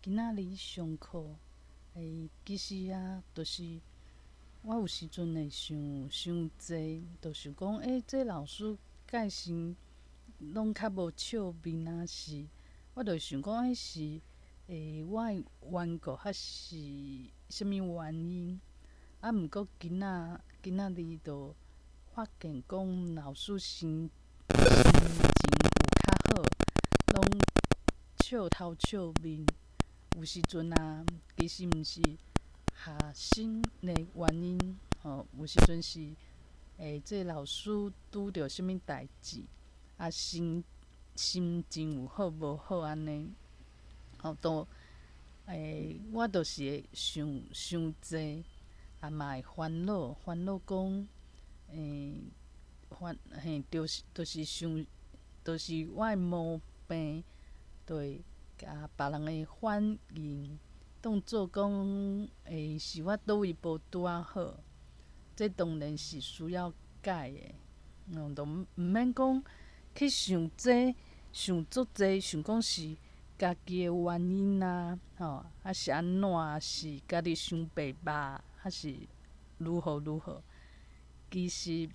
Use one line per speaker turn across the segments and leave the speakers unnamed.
今仔日上課，其實啊，就是我有時陣會想傷濟，就想講，這老師介紹攏較無笑面啊，是，我就想講，彼是我的緣故，還是啥物原因？啊，毋過今仔日就發現講老師心情有較好，攏笑頭笑面。有時陣啊，其實毋是學生的原因，吼，有時陣是這老師拄著啥物代誌，啊，心情有好無好按呢，吼，都我就是會想傷濟，啊嘛會煩惱，煩惱講，煩嘿，就是想，就是我的毛病，就會共別人的反應當做講，是我佗位無拄仔好，這當然是需要改的，就毋免講去想這，想足濟，想講是家己的原因啊，吼，還是按怎，是家己傷白目，還是如何如何？其實，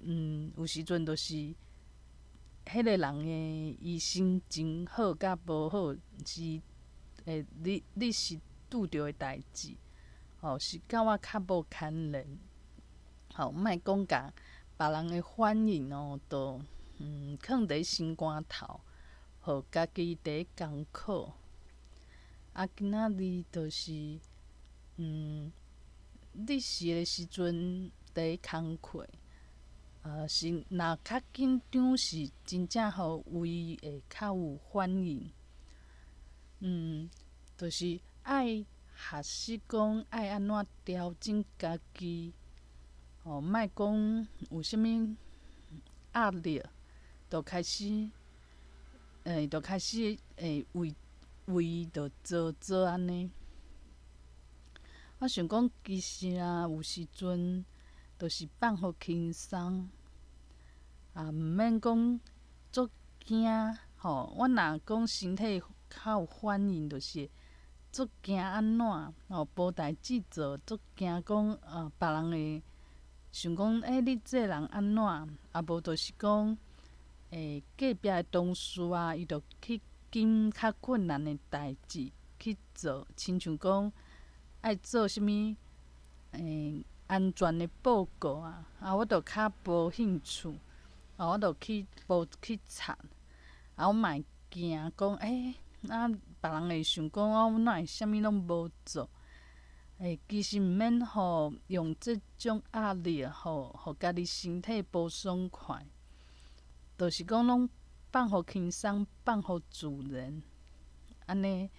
有時陣就是彼个人的伊心情好佮無好，是你是拄著的代誌，吼，是佮我較無牽連，吼，莫講共別人的反應哦，都囥佇心肝頭，予家己佇咧艱苦。啊，今仔日就是，日時的時陣佇咧工課，是若較緊張是真正予胃會較有反應。就是愛學習講愛按怎調整家己，吼，莫講有啥物壓力，就開始會胃胃就燥燥按呢。我想講，其實啊，有時陣就是放予輕鬆，啊，毋免講足驚吼。我若講身體較有反應，就是足驚按怎吼，無代誌做，足驚講啊，別人會想講，你這個人按怎？啊，無就是講，隔壁的同事啊，伊就去揀較困難的代誌去做，親像講愛做啥物安全的報告啊，啊，我就較無興趣，啊，我就去無去插，啊，我嘛會驚講，啊，別人會想講我哪會啥物攏無做？其實毋免予用這種壓力，予家己身體無爽快，就是講攏放予輕鬆，放予自然，按呢，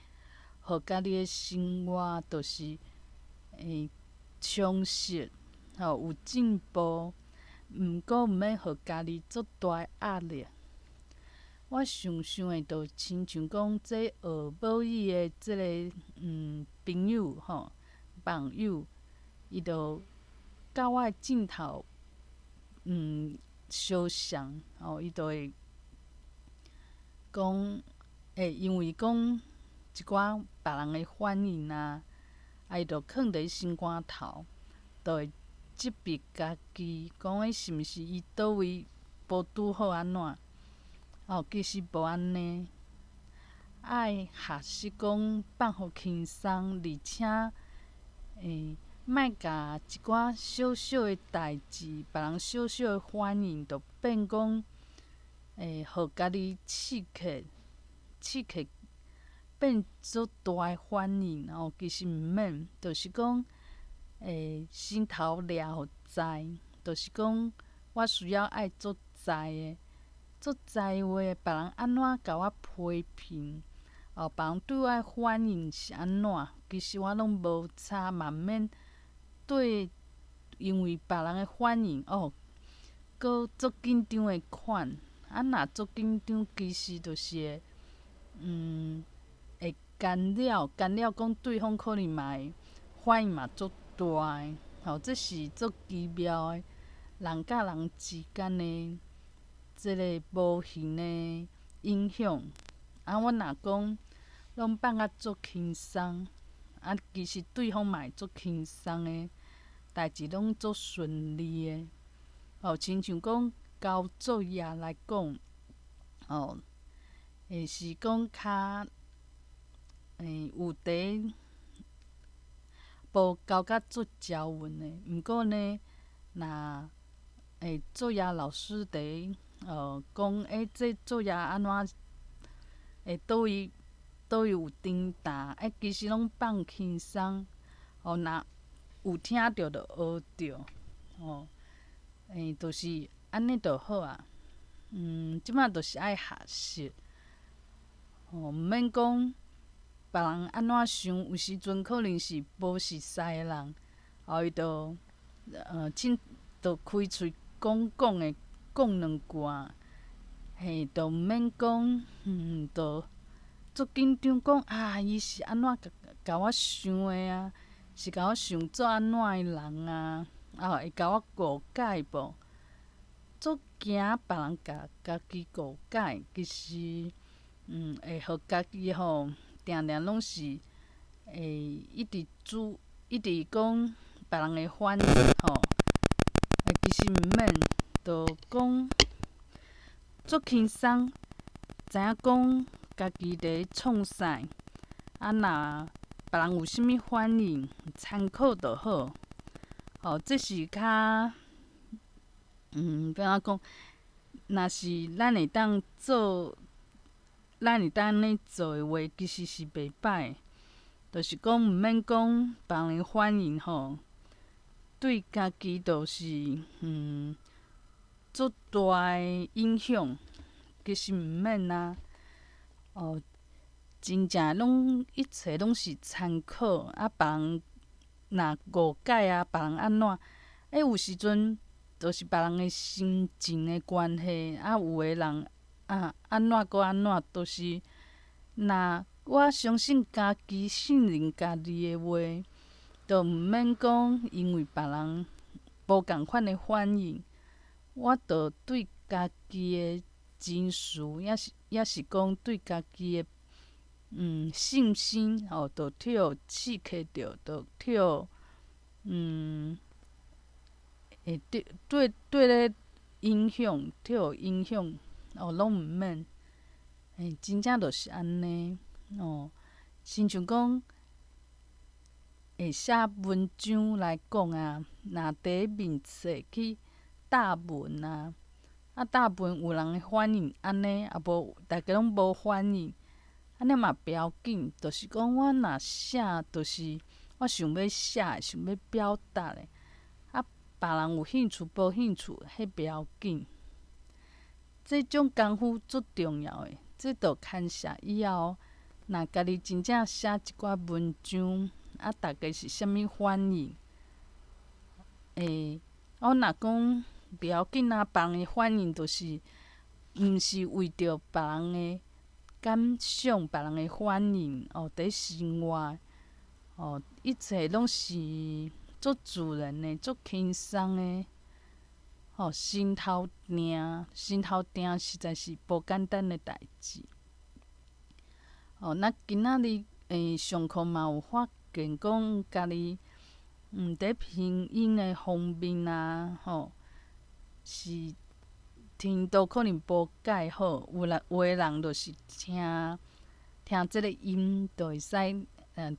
予家己的生活就是充實，吼，有進步，毋過毋免予家己足大的壓力。我想想的，就親像講這學母語的這个朋友吼，網友，伊就佮我的鏡頭相像，吼，伊就會講，因為講一寡別人的反應啊，啊，伊就囥佇心肝頭，就會責備家己，講是毋是伊佗位無拄好按怎？哦，其實無按呢，愛學習講放予輕鬆，而且莫共一寡小小的代誌，別人小小的反應，就變講予家己刺激變做大的反應，哦，其實毋免，就是講心頭掠予知，就是講我需要愛足知的。足知話，別人按怎共我批評，哦，別人對我的反應是按怎，其實我攏無差，嘛毋免對，因為別人的反應，哦，閣足緊張的款，啊，若足緊張，其實就是會，會干擾，干擾講對方可能嘛會反應嘛足大的，吼，這是足奇妙的，人佮人之間的這个無形的影響。啊，我若講攏放甲足輕鬆，啊，其實對方嘛會足輕鬆的，代誌攏足順利的。哦，親像講交作業來講，哦，會是講較有佇無交甲足招勻的，毋過呢，若作業老師佇講，這作業按怎佗位佗位有重擔，其實攏放輕鬆，哦，若有聽著就學著，哦，就是按呢就好啊。這馬就是愛學習，哦，毋免講別人按怎想，有時陣可能是無熟似的人，哦，伊就凊就開喙講講的講兩句啊，嘿，就毋免講，就足緊張講啊，伊是按怎共我想的啊？是共我想做按怎的人啊？啊，會共我誤解無？足驚別人共家己誤解，其實，會予家己吼，定定攏是會一直注，一直講別人的反應吼。其實毋免，就講足輕鬆，知影講家己佇創啥，啊若別人有啥物反應，參考就好。吼，這是較，欲按怎講？若是咱會當做，咱會當按呢做的話，其實是袂歹。就是講毋免講別人的反應吼，對家己就是足大的影響，其實毋免啊。哦，真正攏一切攏是參考，啊，別人若誤解啊，別人按怎？有時陣就是別人的心情的關係，啊，有的人啊，按怎閣按怎，就是若我相信家己，信任家己的話，就毋免講因為別人無仝款的反應，我就對家己的情緒，抑是講對家己的信心吼，就予刺激著，就予會對對對咧影響，予影響，哦，攏毋免，真正就是按呢，哦，親像講會寫文章來講啊，若佇面冊去答問啊，啊答問有人的反應按呢，啊無大家攏無反應，按呢嘛不要緊，就是講我若寫，就是我想欲寫的，想欲表達的，啊，別人有興趣無興趣，彼不要緊。這種功夫足重要的，這就牽涉以後，若家己真正寫一寡文章，啊，大家是啥物反應？我若講不要緊啊，別人的反應就是，毋是為著別人的感想、別人的反應哦，佇生活，哦，一切攏是足自然的、足輕鬆的，吼，心頭定，心頭定實在是無簡單的代誌。哦，咱今仔日上課嘛有發現講家己佇拼音的方面啊，吼，是程度可能無蓋好，有人有的人就是聽聽這个音就會使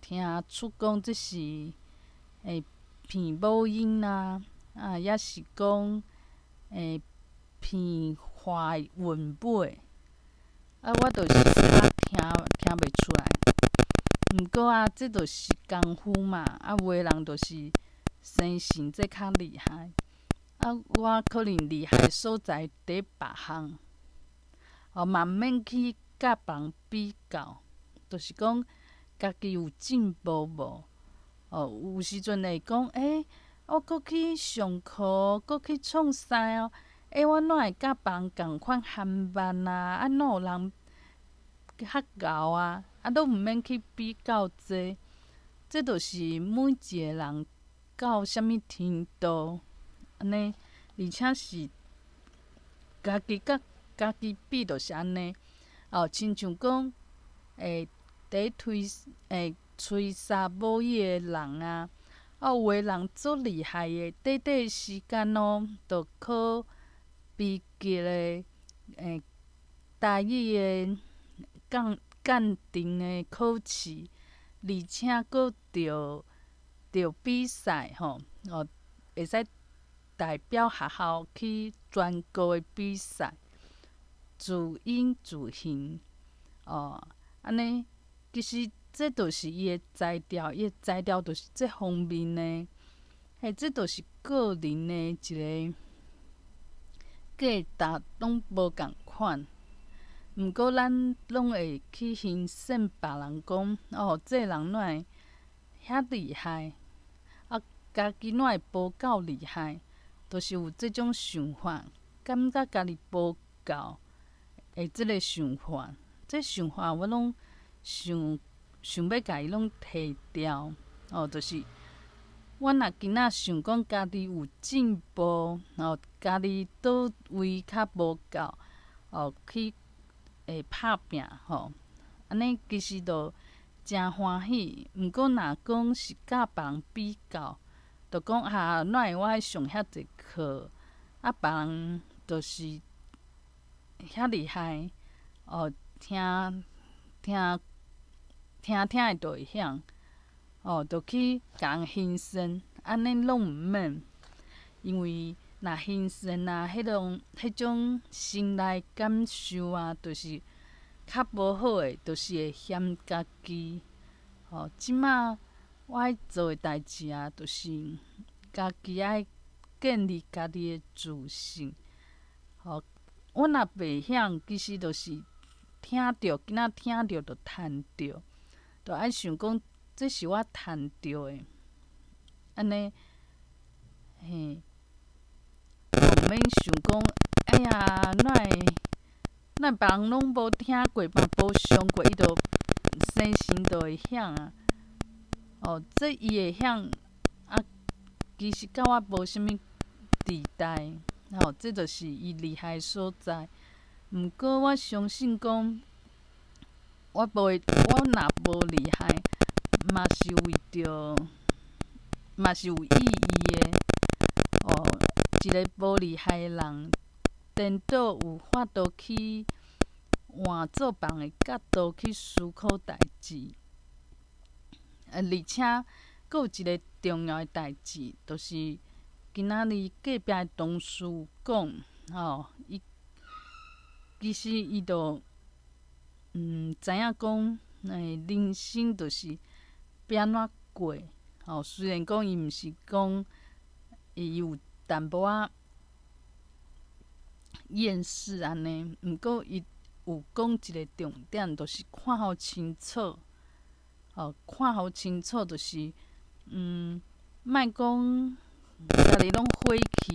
聽出講這是片母音啊，啊，抑是講片華韻尾，啊，我就是較聽聽袂出來。毋過啊，這就是功夫嘛，啊，有的人就是生性這較厲害，啊，我可能厲害所在佇別項，哦，嘛毋免去佮別人比較，就是講家己有進步無？哦，有時陣會講，我閣去上課，閣去創啥哦？我哪會佮別人仝款含慢啊？啊，哪有人較𠢕啊？啊，攏毋免去比較這，這就是每一个人到啥物程度，按呢，而且是家己佮家己比，就是按呢。哦，親像講，佇推吹沙母語的人啊，啊有的人足厲害的，短短時間哦，就考 B 級的台語的鑑定的考試，而且閣著比賽吼，哦，會使代表學校去全國的比賽，自引自行，哦，按呢，其實這就是伊的才調，伊的才調就是這方面的，嘿，這就是個人的一個價值，攏無仝款。毋過咱攏會去欣賞別人講，哦，這個人哪會遐厲害？啊，家己哪會無夠厲害？就是有這種想法，感覺家己無夠的這个想法，這想法我攏想想欲共伊攏提掉。哦，就是我若今仔想講家己有進步，哦，家己佗位較無夠，哦，去會拍拚吼，按呢其實就誠歡喜。毋過若講是佮別人比較，就講啊，哪會我愛上遐濟課，啊，別人就是遐厲害，哦，聽聽聽聽的就會曉，哦，就去共人欣賞，按呢攏毋免，因為若欣賞啊，彼種心內感受啊，就是較無好的，就是會嫌家己。吼，這馬我愛做的代誌啊，就是家己愛建立家己的自信。吼，我若袂曉，其實就是聽著，今仔聽著就趁著，就愛想講這是我趁著的，按呢，嘿。毋免想講，哎呀，哪會哪會別人攏無聽過嘛，無上過，伊就生成就會曉啊。哦，這伊會曉啊，其實佮我無啥物佇代，吼，這就是伊厲害所在。毋過我相信講，我無會，我若無厲害，嘛是為著，嘛是有意義的。哦，一个無厲害的人，顛倒有法度去換做別人的角度去思考代誌。而且，閣有一个重要的代誌，就是今仔日隔壁的同事有講，吼，伊其實伊就知影講，人生就是欲按怎過，吼，雖然講伊毋是講伊有淡薄仔厭世按呢，毋過伊有講一个重點，就是看予清楚，吼，看予清楚就是，莫講家己攏火氣，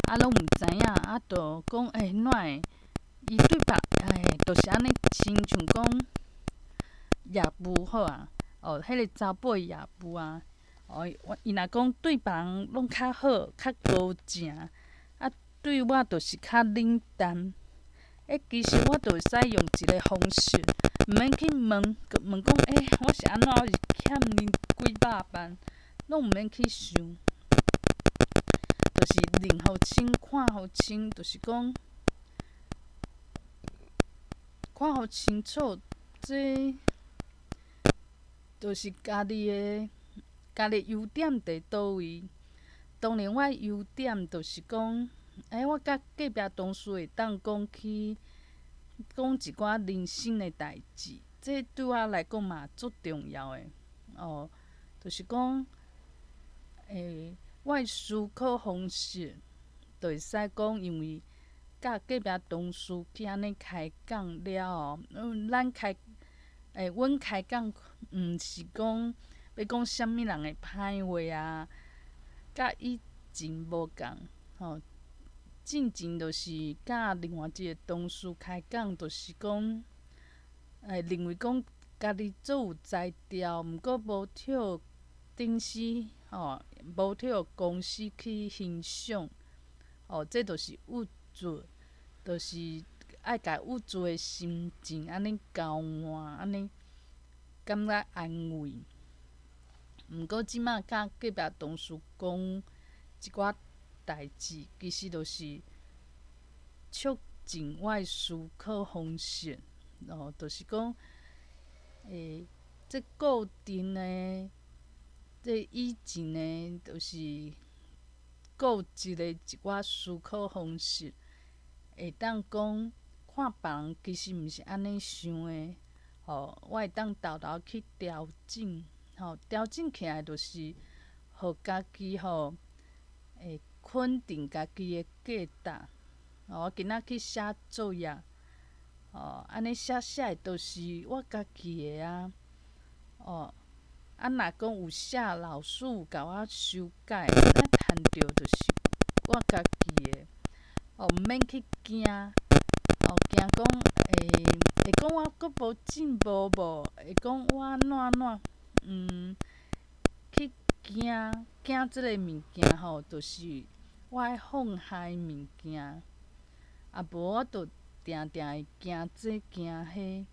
啊，攏毋知影，啊，就講哪會？伊對別就是按呢，親像講業務好啊，哦，彼个查埔的業務啊，哦，伊若講對別人攏較好、較高正，啊，對我就是較冷淡。其實我就會使用一个方式，毋免去問，問講，我是按怎？我是欠𪜶幾百萬，攏毋免去想，就是認予清、看予清，就是講看予清楚，這就是家己優點佇佗位。當然，我優點就是講，我佮隔壁同事會當講起講一寡人生的代誌，這對我來講嘛足重要的。哦，就是講，我的思考方式，就會使講，因為佮隔壁同事去按呢開講了後，咱開，阮開講，毋是講欲講啥物人的歹話啊，佮以前無仝，吼。進前就是佮另外一个同事開講，就是講，認為講家己足有才調，毋過無予頂司，吼，無予公司去欣賞，哦，這就是物質，就是愛共物質的心情按呢交換，按呢，感覺安慰。毋過這馬佮隔壁同事講一寡代誌，其實就是促進我的思考方式。哦，就是講，這固定的，這以前的，就是固執的一寡思考方式，會當講看別人其實毋是按呢想的，吼，我會當沓沓去調整，吼，調整起來就是予家己吼，會肯定家己的價值。吼，我今仔去寫作業，吼，按呢寫寫的都是我家己的啊，哦，啊，若講有寫老師有共我修改，啊，趁著就是我家己的，哦，毋免去驚，哦，驚講會講我閣無進步無？會講我按怎按怎？去驚驚這个物件吼，就是我愛放下的物件，啊無我就定定會驚這驚彼，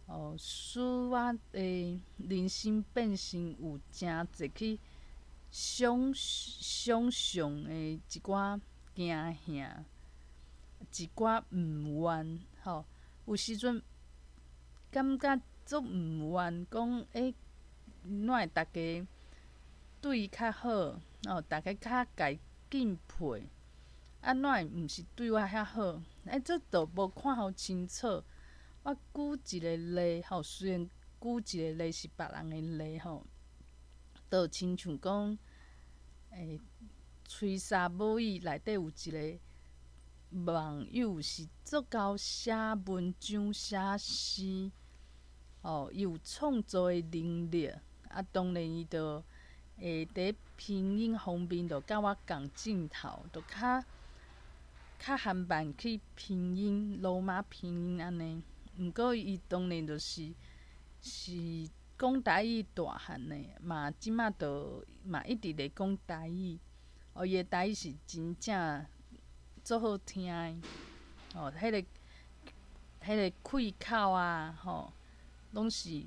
哦，使我的人生變成有誠濟去想想像的一寡驚嚇，一寡毋願，吼，有時陣感覺足毋願，講哪會逐家對伊較好，哦，逐家較共伊敬佩，啊，哪會毋是對我遐好？這都無看予清楚。我舉一个例吼，雖然舉一个例是別人的例吼，就親像講，吹沙母語內底有一个網友是足𠢕寫文章、寫詩，哦，伊有創作的能力，啊，當然伊就會佇拼音方面就佮我仝鏡頭，就較較緩慢去拼音，羅馬拼音按呢。毋過伊當然就是是講台語大漢的，嘛這馬就嘛一直咧講台語。哦，伊的台語是真正足好聽的，哦，彼个氣口啊，吼，攏是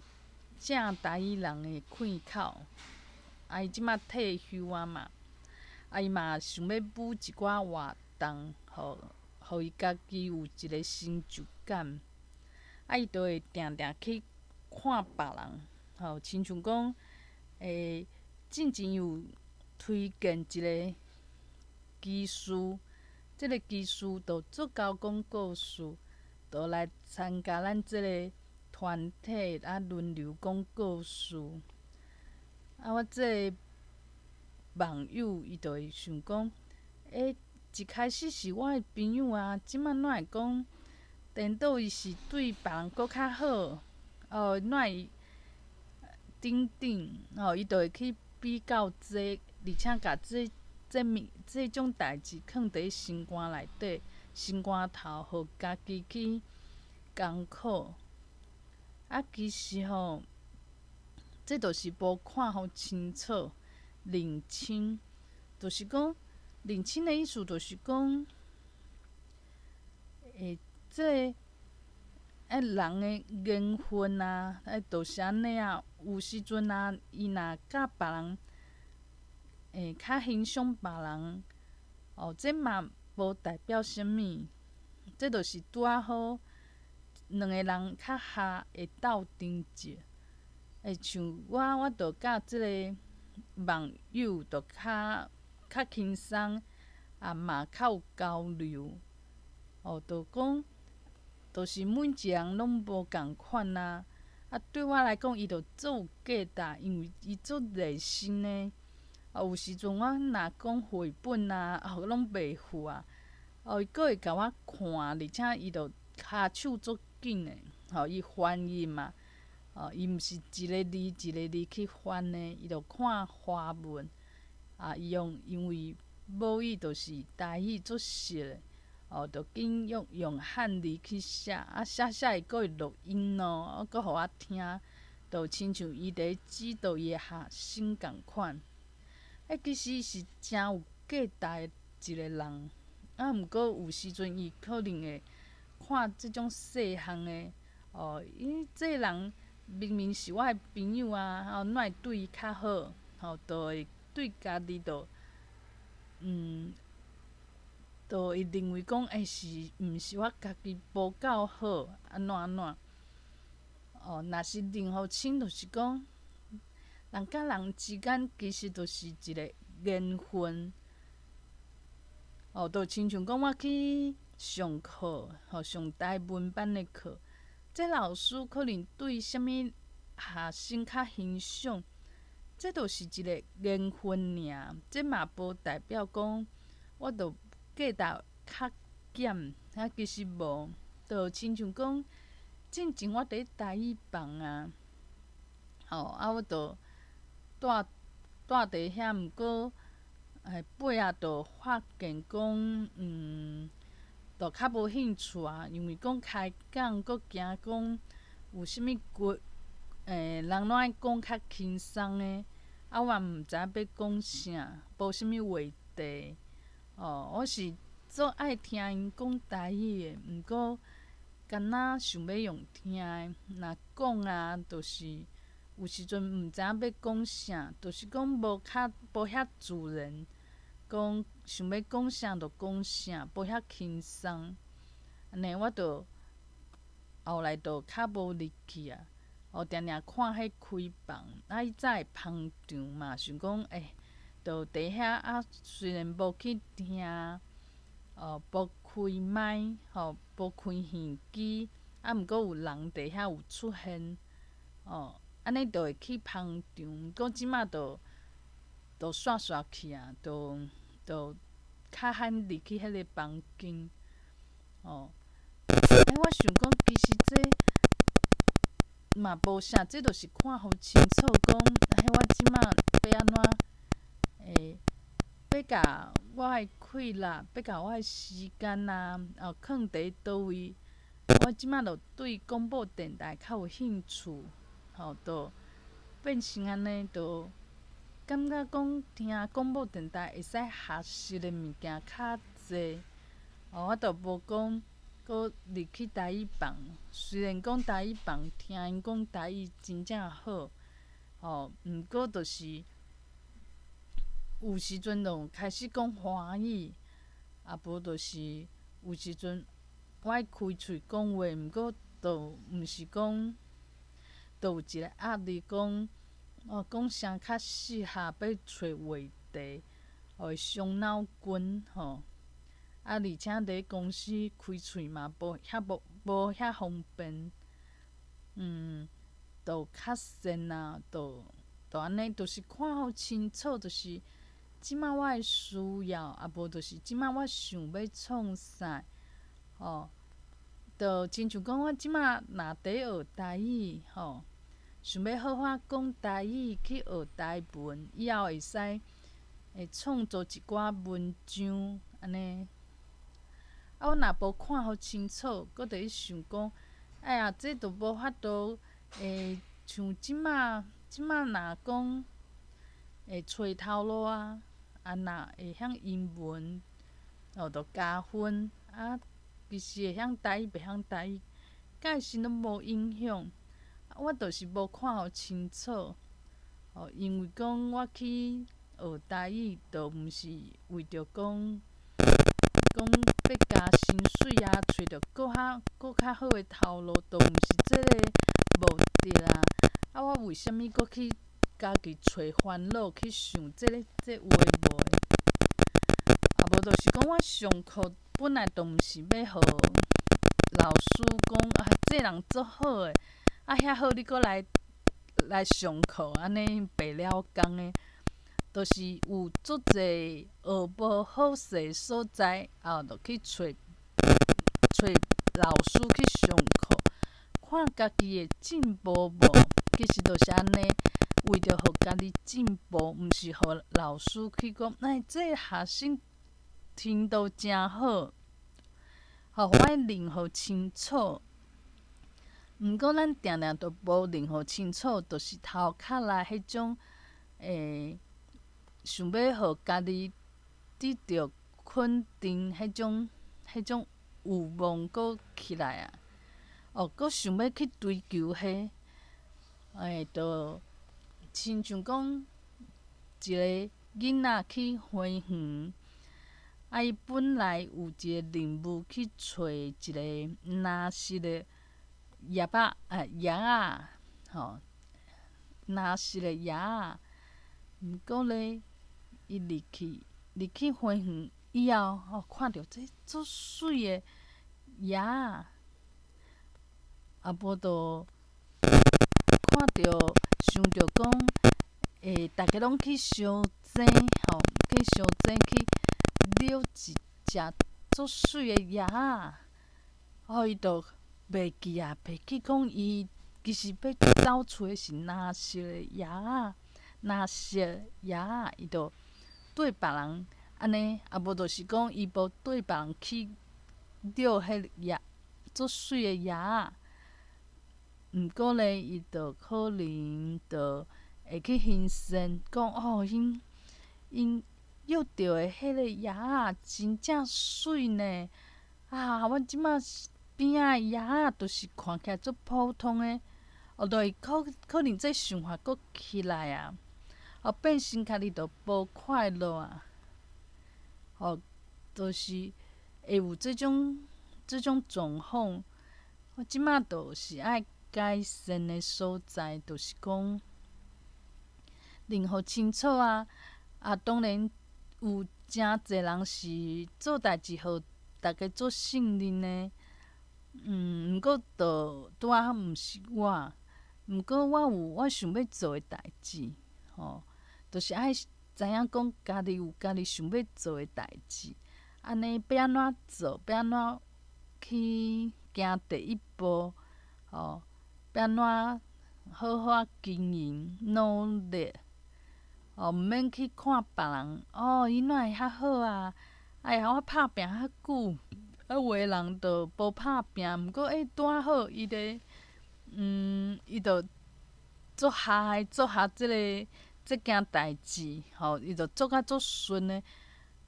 正台語人的氣口。啊，伊這馬退休啊嘛，啊，伊嘛想欲舞一寡活動，予伊家己有一个成就感。啊，伊就會定定去看別人，吼，親像講，進前有推薦一个技師，這个技師就足𠢕講故事，就來參加咱這个團體，啊，輪流講故事。啊，我這个網友伊就會想講，一開始是我的朋友啊，這馬哪會講？顛倒伊是對別人閣較好，哦，哪會等等，吼，伊就會去比較這，而且共這這物這種代誌囥佇心肝內底，心肝頭，予家己去艱苦。啊，其實吼，這就是無看予清楚，認清，就是講認清的意思，就是講，這个人的緣分啊，就是按呢啊。有時陣啊，伊若佮別人，較欣賞別人，哦，這嘛無代表啥物，這就是拄仔好兩个人較合會鬥陣者。像我，我就佮這个網友就較較輕鬆，啊嘛較有交流。哦，就講，就是每一个人攏無仝款啊。啊，對我來講，伊就足有價值，因為伊足熱心的。啊，有時陣我若講繪本啊，哦，攏袂赴啊，哦，伊閣會共我看，而且伊就跤手足緊的，吼，伊翻譯嘛，哦，伊毋是一个字一个字去翻的，伊就看華文，啊，伊用因為母語就是台語足熟的，哦，就緊用用漢字去寫，啊，寫寫伊閣會錄音咯，閣予我聽，就親像伊佇指導伊的學生仝款。其實伊是誠有價值的一個人，啊，毋過有時陣伊可能會看這種細項的，哦，伊這个人明明是我的朋友啊，吼，哪會對伊較好？吼，就會對家己就，就會認為講，欸，是毋是我家己無夠好？按怎按怎？哦，若是認予清，就是講，人佮人之間其實就是一個緣分。哦，就親像講我去上課，吼，上台文班的課，這老師可能對啥物學生較欣賞，這就是一個緣分爾。這嘛無代表講我就價值較減，啊，其實無。就親像講，進前我佇咧台語房啊，吼，啊，我就蹛蹛佇遐，毋過尾仔就發現講，就較無興趣啊，因為講開講，閣驚講有啥物規，人攏愛講較輕鬆的，啊，我嘛毋知影欲講啥，無啥物話題。哦，我是足愛聽𪜶講台語的，毋過敢若想欲用聽的，若講啊，就是有時陣毋知影欲講啥，就是講無較無遐自然，講想欲講啥就講啥，無遐輕鬆。按呢我就後來就較無入去啊。哦，定定看彼開放，啊，伊早會捧場嘛，想講欸，就佇遐啊，雖然無去聽，哦，無開麥，吼，無開耳機，啊，毋過有人佇遐有出現，哦，按呢就會去捧場。毋過這馬就就煞煞去啊，就就較罕入去彼个房間，哦。欸，我想講，其實這嘛無啥，這就是看予清楚，講，彼我這馬欲按怎，欸，欲共我的氣力，欲共我的時間啊，哦，囥佇佗位。我這馬就對廣播電台較有興趣，吼，就變成按呢，就感覺講聽廣播電台會使學習的物件較濟，哦，我就無講閣入去台語房。雖然講台語房聽𪜶講台語真正好，吼，毋過就是有時陣就開始講華語，啊無就是有時陣我愛開喙講話，毋過就毋是講，就有一個壓力講，哦，講啥較適合欲揣話題，會傷腦筋吼。啊，而且佇公司開喙嘛無遐無無遐方便，就較善啊，就就按呢，就是看予清楚，就是這馬我的需要，啊無就是這馬我想欲創啥，吼，就親像講我這馬若佇學台語，吼，想欲好好講台語去學台文，以後會使會創作一寡文章，按呢。啊，我若無看予清楚，閣佇咧想講，哎呀，這都無法度，欸，像這馬這馬若講會揣頭路啊，啊若會曉英文，哦，就加分，啊，其實會曉台語袂曉台語，佮伊是攏無影響。我就是無看予清楚，哦，因為講我去學台語，就毋是為著講。講欲加薪水啊，揣著閣較閣較好的頭路，都毋是這个目的啊！啊，我為啥物閣去家己揣煩惱去想這个這有的無的？啊，無就是講我上課本來就毋是欲予老師講啊，這人足好的，啊遐好你閣來來上課，按呢白了工的。就是有足濟學無好勢所在，啊，就去揣揣老師去上課，看家己會進步無？其實就是按呢，為著予家己進步，毋是予老師去講，哎，這个學生程度誠好，予我認予清楚。毋過咱定定都無認予清楚，就是頭殼內彼種欸。想欲予家己得著肯定，彼種彼種欲望閣起來啊！哦，閣想欲去追求彼，欸，就親像講一个囡仔去花園，啊，伊本來有一个任務去揣一个藍色的葉仔，啊，葉仔，吼，藍色的葉仔。毋過咧，伊入去花園以後，吼，看著這足媠的葉仔，啊，無就看著想著講，欸，逐家攏去相爭，吼，去相爭去掠一隻足媠的葉仔，哦，伊就袂記啊，袂記講伊其實欲走揣的是藍色的葉仔，藍色葉仔，伊就綴別人按呢，啊無就是講伊無綴別人去掠彼個葉足媠的葉仔，毋過咧，伊就可能就會去欣羨，講哦，𪜶𪜶約著的彼個葉仔真正媠呢！啊，阮這馬邊仔的葉仔，就是看起來足普通的，哦，就會可能這想法閣起來啊，哦，變成家己就無快樂啊，哦，就是會有這種狀況。我這馬就是愛改善的所在，就是講，認予清楚啊！啊，當然有誠濟人是做代誌予逐家足信任的，毋過就拄仔好毋是我，毋過我有我想欲做的代誌，吼，就是愛知影講家己有家己想欲做的代誌，按呢欲按怎做，欲按怎去行第一步，吼，欲按怎好好經營努力，哦，毋免去看別人，哦，伊哪會較好啊？哎呀，我拍拚較久，啊，有的人就無拍拚，毋過欸拄仔好，伊咧，伊就足合的，足合這件代誌，吼，伊就做甲足順的。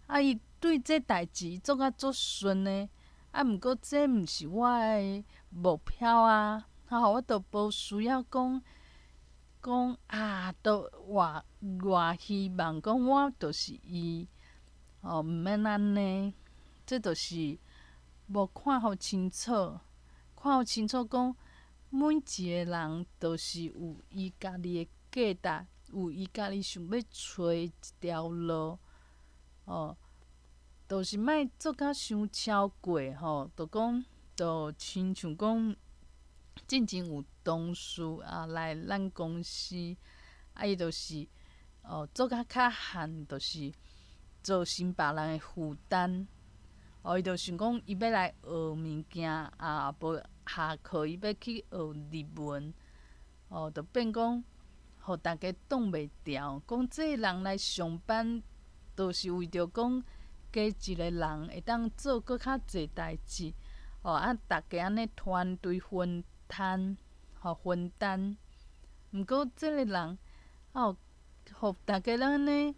啊，伊對這代誌做甲足順的，啊，毋過這毋是我的目標啊，吼，我就無需要講講啊，都偌偌希望講我就是伊，吼，毋免按呢，這就是無看予清楚，看予清楚講，每一个人都是有伊家己的價值，有伊家己想欲揣一條路，哦，就是莫做甲傷超過吼，就講，就親像講，進前有同事啊來咱公司，啊伊就是哦做甲較漢，就是造成別人的負擔。哦，伊就想講伊欲來學物件，啊無下課伊欲去學日文，哦，就變講，予逐家擋袂牢，講這个人來上班，就是為著講加一个人會當做閣較濟代誌，哦啊，逐家按呢團隊分擔，吼分擔。毋過這个人，哦，予逐家攏按呢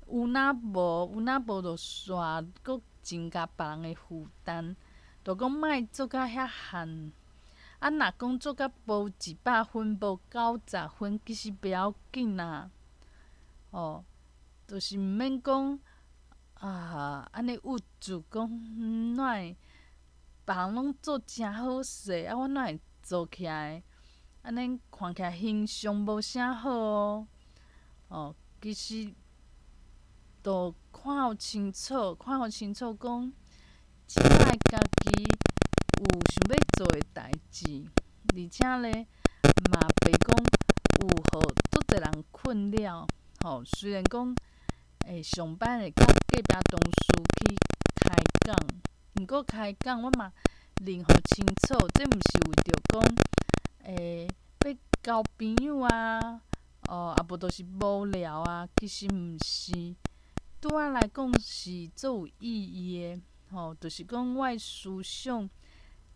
有若無，有若無就煞閣增加別人的負擔，就講莫做甲遐漢。啊，若講做甲無100分，無90分，其實袂要緊啦。哦，就是毋免講啊，按呢鬱卒講哪會別人攏做誠好勢，啊，我哪會做起來按呢看起來形象無啥好哦。哦，其實都看予清楚，看予清楚講，這擺家己有想欲做的代誌，而且咧嘛袂講有予足濟人困擾。吼，雖然講會上班會佮隔壁同事去開講，毋過開講我嘛認予清楚，這毋是為著講欲交朋友啊，哦，啊無就是無聊啊，其實毋是，對我來講是足有意義的。吼，就是講我的思想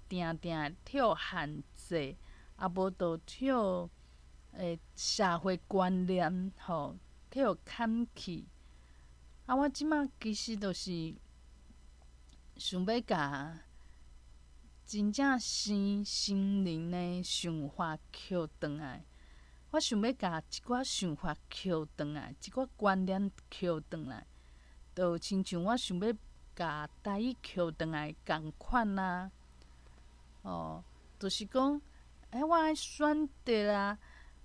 定定會予限制，啊無就予社會觀念吼予牽去。啊，我這馬其實就是想欲共真正生心靈的想法抾轉來。我想欲共一寡想法抾轉來，一寡觀念抾轉來，就親像我想欲共台語抾轉來仝款啊。哦，就是講，欸，我愛選擇啊，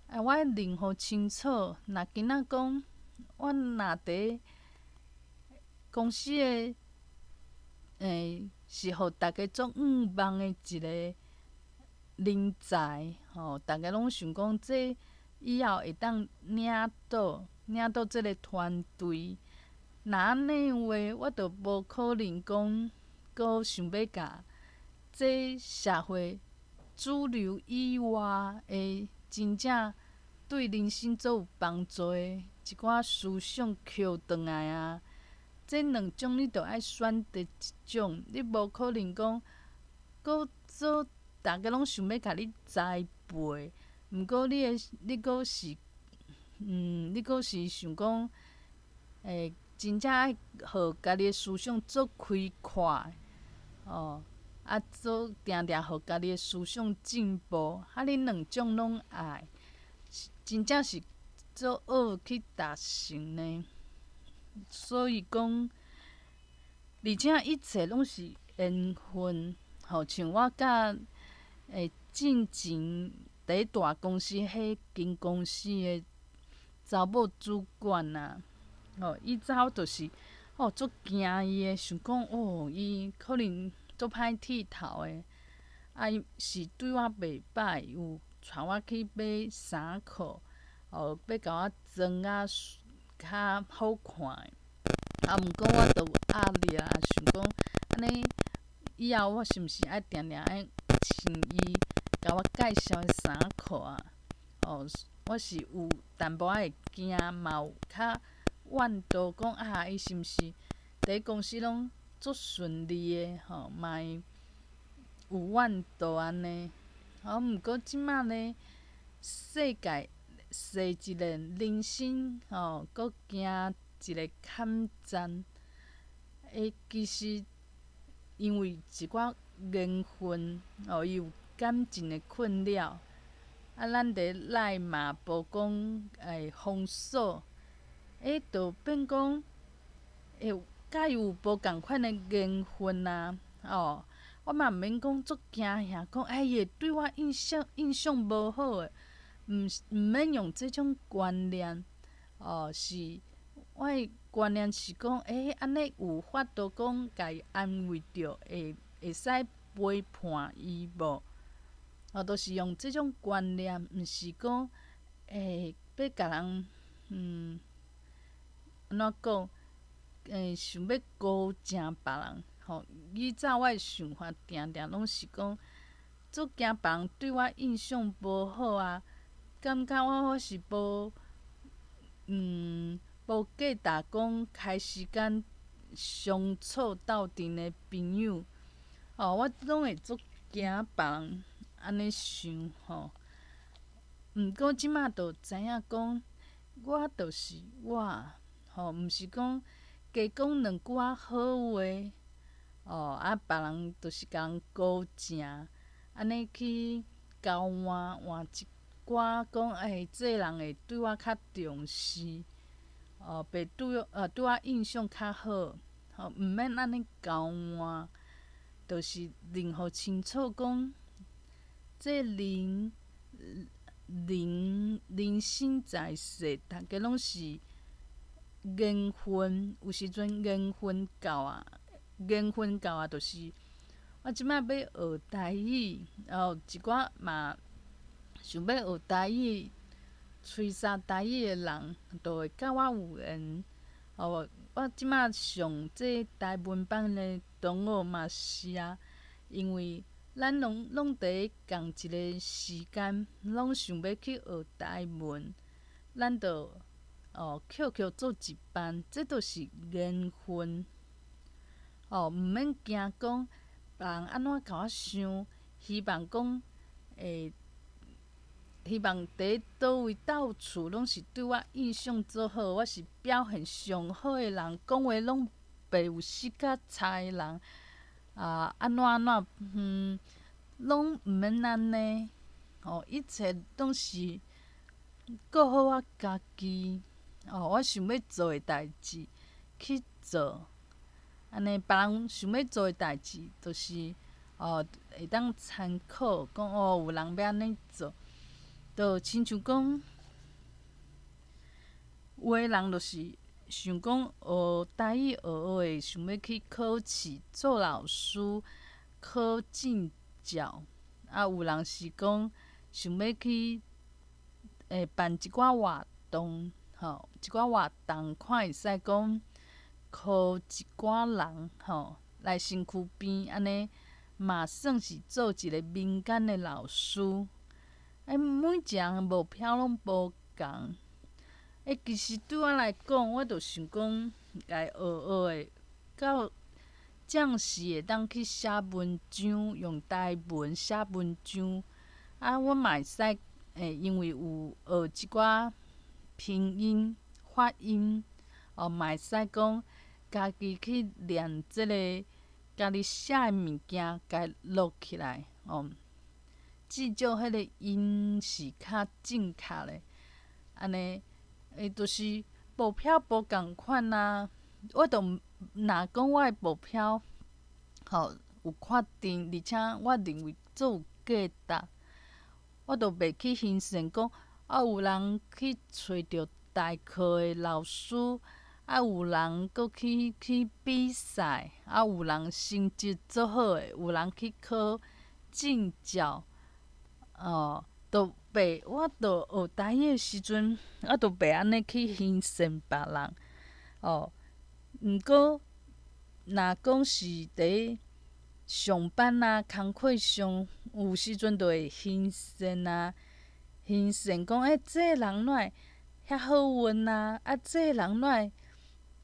啊，我愛認予清楚。若今仔講，我若佇公司的，欸，是予逐家足向望的一个人才，吼，逐家攏想講，這以後會當領導領導這个團隊。若按呢話，我就無可能講，閣想欲共這社會主流以外的真正對人生足有幫助的一寡思想抾轉來啊！這兩種你著愛選擇一種，你無可能講，閣做逐家攏想欲共你栽培，毋過你的你閣是，你閣是想講，欸，真正愛予家己的思想足開闊，哦，啊，做定定予家己的思想進步，啊，你兩種攏愛，真正是足學去達成呢。所以講，而且一切攏是緣分，吼，像我佮欸進前佇大公司彼間公司的查某主管啊，吼，以早就是哦足驚伊的，想講哦，伊可能足歹鐵頭的，啊，伊是對我袂䆀，有帶我去買衫褲，哦，欲共我裝啊較好看的，啊，毋過我都有壓力啊，想講按呢以後我是毋是愛定定愛穿伊共我介紹的衫褲啊？哦，我是有淡薄仔會驚，嘛有較怨妒講啊，伊是毋是佇公司攏足順利的吼，嘛會有怨妒按呢。啊，毋過這馬呢，世界踅一个人生吼，閣行一个坎站。欸，其實因為一寡緣分，哦，伊有感情的困擾，啊，咱佇內嘛無講會封鎖，欸，就變講會佮伊有無仝款的緣分啊，哦，我嘛毋免講足驚嚇，講哎伊會對我印象印象無好的，毋毋免用這種觀念，哦，是我的觀念是講，欸，按呢有法度講共伊安慰著，會會使陪伴伊無？哦，都是用這種觀念，毋是講，欸，欲共人，按怎講？欸，想欲孤正別人，吼，以早我的想法定定攏是講，足驚別人對我印象無好啊，感覺我我是無，無價值講開時間相處鬥陣的朋友，哦，我攏會足驚別人按呢想吼。毋過這馬就知影講，我就是我，吼，毋是講加講兩句仔好話，哦，啊，別人就是共人孤正，按呢去交換換一寡講，欸，這个人會對我較重視，哦，袂對對我印象較好，吼，毋免按呢交換，就是認予清楚講，這人人人生在世，逐家攏是緣分，有時陣緣分到啊，緣分到啊，就是我這馬欲學台語，哦，一寡嘛想欲學台語、吹沙台語的人，就會佮我有緣。哦，我這馬上這台文班的同學嘛是啊，因為咱攏攏佇仝一个時間，攏想欲去學台文，咱就哦抾抾做一班，這就是緣分。哦，毋免驚講別人按怎共我想，希望講會希望佇佗位到處攏是對我印象足好，我是表現上好的人，講話攏袂有死角差的人，啊，按怎按怎，攏毋免按呢，哦，一切攏是顧好我家己，哦，我想欲做的代誌去做，按呢別人想欲做的代誌，就是哦會當參考，講哦有人欲按呢做，就親像講，有的人就是想講學台語學學的，想欲去考試做老師，考證照，啊有人是講想欲去辦一寡活動，吼，一寡活動看會使講招一寡人，吼，來身軀邊按呢，嘛算是做一个民間的老師。每一个目標攏無仝。其實對我來講，我就想講，共學學的，到這時會當去寫文章，用台文寫文章。啊，我嘛會使因為有學一寡拼音、發音，哦，嘛會使講家己去練這个家己寫的物件，共錄起來，哦，至少彼个音是較正確的，按呢，就是目標無仝款啊。我就若講我的目標，吼，有確定，而且我認為足有價值，我就袂去欣羨講，啊，有人去揣著代課的老師，啊，有人閣去比賽，啊，有人成績足好的，有人去考證照，哦，就袂，我就學台語的時陣，我就袂按呢去欣羨別人，哦。毋過，若講是佇上班啊，工課上，有時陣就會欣羨啊，欣羨講，這个人哪會遐好運啊？啊，這个人哪會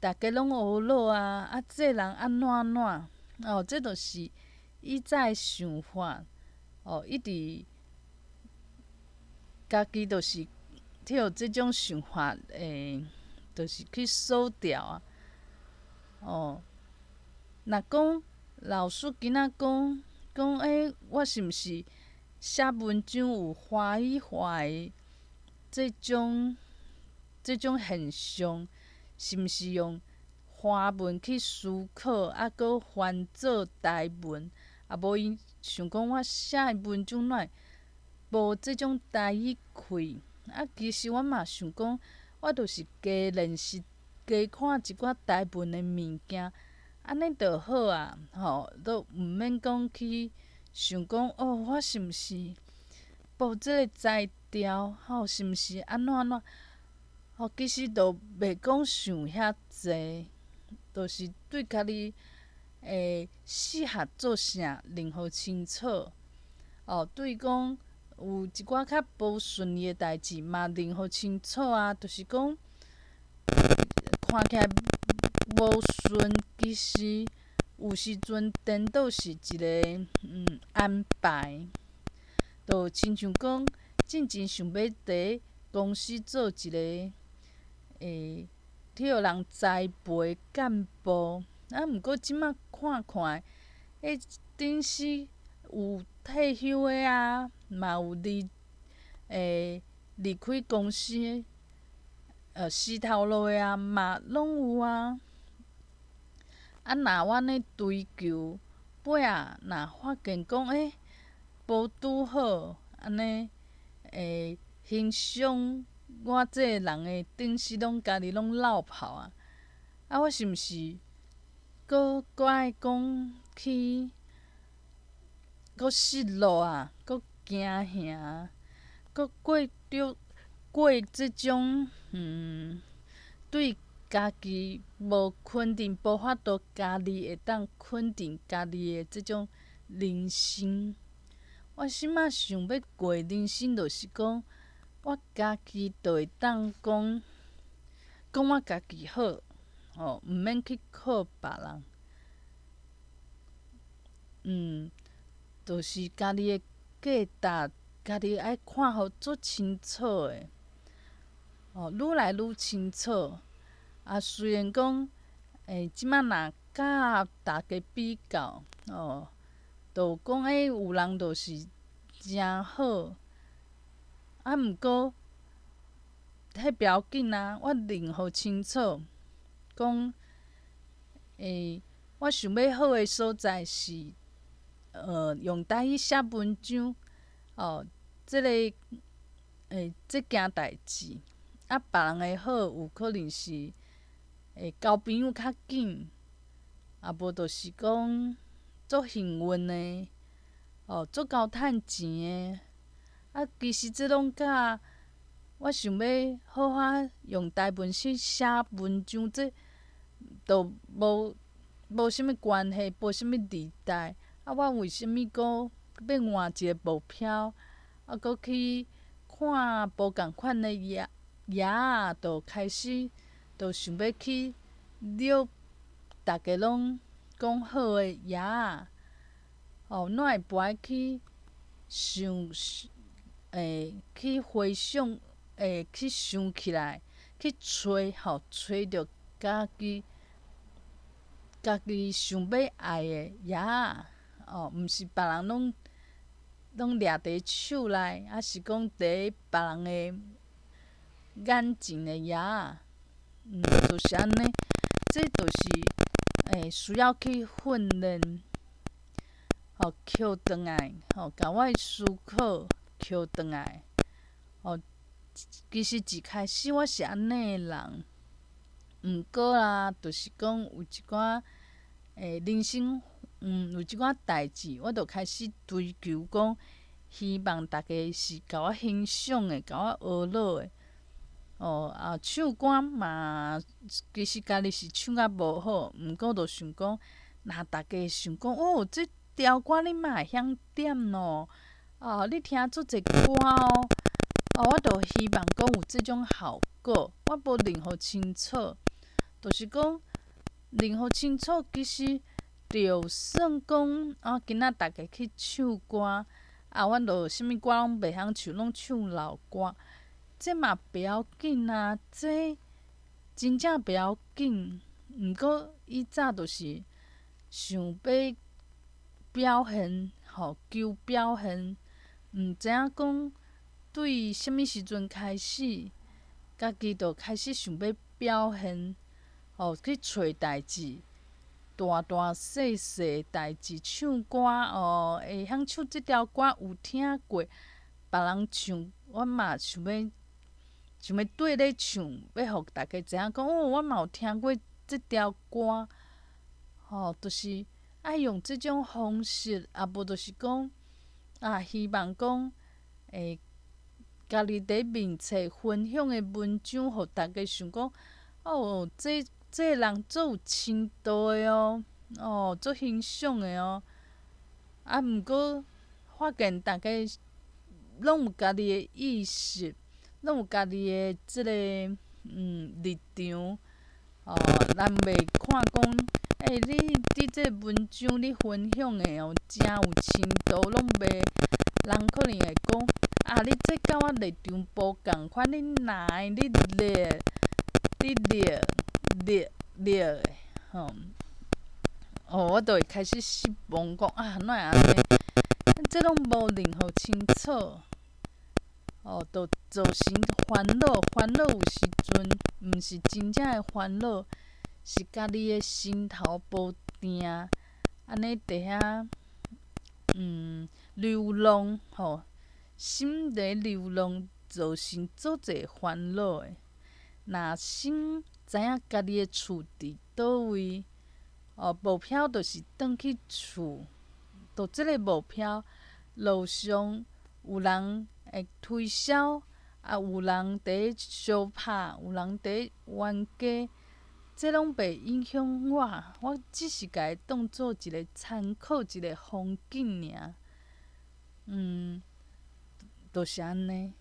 逐家攏學落啊？啊，這个人按怎按怎？哦，這就是以早的想法，哦，一直家己就是予這種想法，就是去鎖掉啊。哦，若講老師今仔講講，我是毋是寫文章有華語化的這種現象？是毋是用華文去思考，啊，閣翻做台文？啊，無伊想講我寫的文章哪會無這種台語氣？啊，其實我嘛想講，我就是加練習。加看一寡台文的物件，按呢就好啊，吼，都毋免講去想講哦，我是毋是無這个才調，吼，是毋是按怎按怎？吼，其實都袂講想遐濟，就是對家己適合做啥，認予清楚。哦，對講有一寡較無順利的代誌嘛，認予清楚啊，就是講。看起來無順，其實有時陣顛倒是一个安排，就親像講，進前想欲佇公司做一个去予人栽培幹部，啊，毋過這馬看看，頂時有退休的啊，嘛有離開公司。死頭路的啊，嘛攏有啊。啊，若我按呢追求，尾仔若發現講，無拄好，按呢，欣賞我這个人的頂時攏家己攏落跑啊。啊，我是毋是閣愛講去，閣失落啊，閣驚嚇，閣過著過這種對家己無肯定，無法度家己會當肯定家己的這種人生。我這馬想欲過人生，就是講我家己就會當講，講我家己好，吼，毋免去靠別人。就是家己的價值，家己愛看予足清楚的。哦，愈來愈清楚。啊，雖然講，這馬若佮大家比較，哦，就講有人就是誠好，啊，毋過彼袂要緊啊，我認予清楚，講，我想欲好的所在是，用台語寫文章，哦，這个，這件代誌，啊，別人的好有可能是，交朋友較緊，啊無就是講足幸運的，哦，足𠢕趁錢的，啊，其實這攏佮我想欲好好用台文去寫文章，這都無啥物關係，無啥物連帶。啊，我為啥物閣欲換一个目標，啊，閣去看無仝款的葉葉仔，就開始就想欲去掠逐家攏講好的葉仔，哦，哪會無愛去想，去回想，去想起來，去揣吼，揣著家己想欲愛的葉仔，哦，毋是別人攏掠佇手內，抑是講佇別人的眼前的葉仔，就是按呢，這就是需要去訓練，吼，抾轉來，吼，共我的思考抾轉來，哦，其實一開始我是按呢的人，毋過啊，就是講有一寡人生，有一寡代誌，我就開始追求講，希望逐家是共我欣賞的，共我學樂的。哦，啊，唱歌嘛，其實家己是唱甲無好，毋過就想講，若逐家想講，哦，這條歌你嘛會曉點哦，啊，你聽足濟歌哦，啊，我就希望講有這種效果，我無認予清楚，就是講認予清楚，其實就算講啊，今仔逐家去唱歌，啊，阮就啥物歌攏袂曉唱，攏唱老歌。這嘛袂要緊啊，這真正袂要緊。毋過以早就是想欲表現，吼，求表現，毋知影講對啥物時陣開始，家己就開始想欲表現，吼，去揣代誌，大大細細代誌，唱歌哦，會曉唱這條歌有聽過，別人唱，我嘛想欲綴咧唱，欲予逐家知影講哦，我嘛有聽過這條歌，吼，就是愛用這種方式，啊無就是講啊，希望講家己佇面冊分享的文章，予逐家想講哦，這個人足有深度的哦，哦，足欣賞的哦。啊，毋過發現逐家攏有家己的意識。攏有家己的這个立場，哦，人袂看講，你佇這个文章你分享的哦，誠有深度，攏袂，人可能會講，啊，你這佮我立場無仝款，你哪會你掠，你掠掠掠的，吼，哦，我就會開始失望，講啊，哪會按呢？這攏無認予清楚。哦，就造成煩惱，煩惱有時陣毋是真正的煩惱，是家己的心頭無定，按呢佇遐流浪吼，心佇流浪，造成足濟煩惱的。若先知影家己的厝佇佗位，哦，目標就是轉去厝，就這个目標，路上有人會推銷，啊，有人佇相拍，有人佇冤家，這攏袂影響我，我只是共伊當做一个參考，一个風景爾。就是按呢。